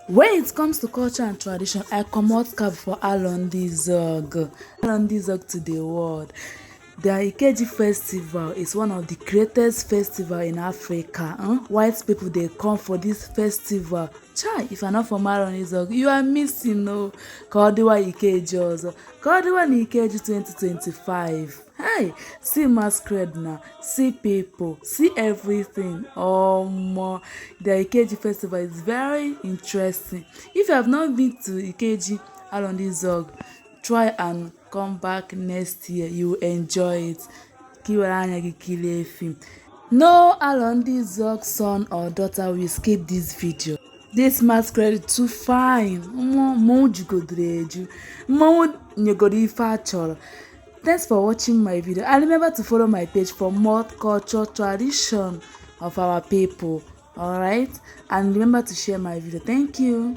When it comes to culture and tradition, I comot cap for Arondizuogu. Arondizuogu to the world. The Ikeji festival is one of the greatest festival in Africa. White people dey come for this festival. Chai, if you're not from Arondizuogu, you are missing no. Ka ọ dịwa Ikeji ọzọ. Ka ọ dịwa na Ikeji 2025. Hey, see masquerade now, see people, see everything. The Ikeji festival is very interesting. If you have not been to Ikeji Arondizuogu, try and come back next year. You will enjoy it. Kiwere anya gị kirie film. No Arondizuogu son or daughter will skip this video. This masquerade too fine. Mmanwụ jugodoro eju. Mmanwụ nyegoro ife a chọrọ. Thanks for watching my video, and remember to follow my page for more culture tradition of our people. Alright, and remember to share my video. Thank you.